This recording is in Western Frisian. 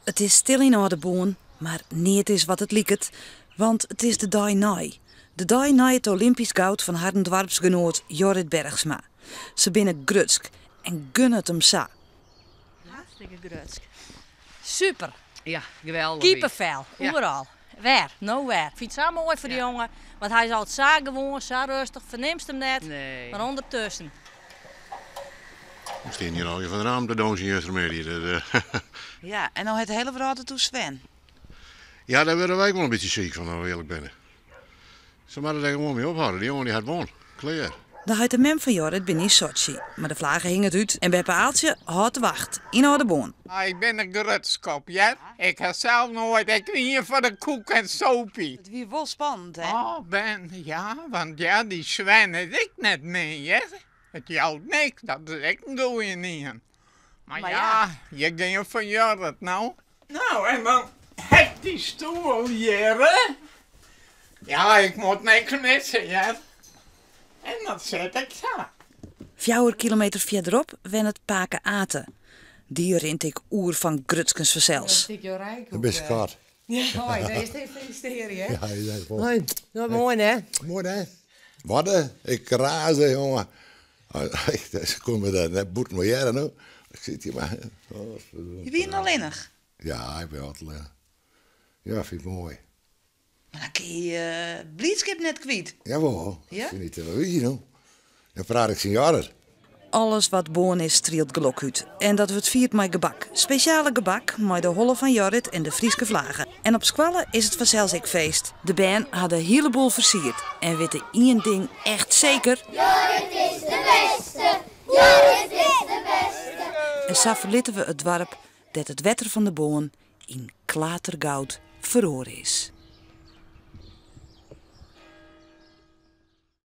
It is stil yn Aldeboarn, mar neat is wat it liket, want it is de dei nei. De dei nei it Olympysk goud fan harren doarpsgenoat Jorrit Bergsma. Se binne grutsk en gunne it him sa. Hartstikke grutsk. Super. Ja, geweldich. Kippenvel, oeral. Wer, no wer. Ik fyn it sa moai foar de jonge, want hy is altyd sa gewoan, sa rêstich, fernimst him net. Nee. Mar ûndertusken. We stean hjir al fan de raam te dûnsjen justermiddei. Dat, eh. Ja, en no hat de hiele wrâld it oer Sven. Ja, dêr wurde wy ek wol in bytsje siik fan, as we earlik binne. Se moatte dêr gewoan mei ophâlde. Dy jonge dy hat wûn. Klear. De heit en mem fan Jorrit binne yn Sotsji, mar de flage hinget út en beppe Aaltsje hâldt de wacht yn Aldeboarn. Ah, ik bin der grutsk op, hear. Ik ha sels noait, ik wie foar de koek en sopie. It wie wol spannend, hè? Oh, ben, ja, want ja, dy Sven is ek net min, hear. It jout niks, dat is ek in goeie ien. Mar ja, je gean foar Jorrit no. No, en dan ha ik dy stoel hjir, hè. Ja, ik moat niks misse, hear. En dan sit ik sa. Fjouwer kilometer fierderop wennet pake Ate. Dy rint ek oer fan grutskens fansels. Dat bist skat. Ja, hoi. No, earst even felisitearje, hè? Ja, ja, wol. Hoi. No, moai, hè? Moai, hè? Wat, hè? Ik raasde, jonge. Se koene my dêr net bûten wol hearre, no. Ik sit hjir mar. Je wienen allinnich? Ja, ik bin altyd allinnich. Ja, fyn ik moai. Mar dan kinne je je blydskip net kwyt. Jawol, Ja? fyn ik televyzje no. Dan praat ik tsjin Jorrit. Alles wat Boarn is strielt gelok út. En dat wurdt fierd mei gebak. Spesjale gebak mei de holle fan Jorrit en de Fryske flage. En op skoalle is it fansels ek feest. De bern ha de hiele boel fersierd en witte ien ding echt seker. Jorrit is de bêste, Jorrit is de bêste. En sa ferlitte we it doarp dêr't it wetter fan de Boarn yn klatergoud feroare is.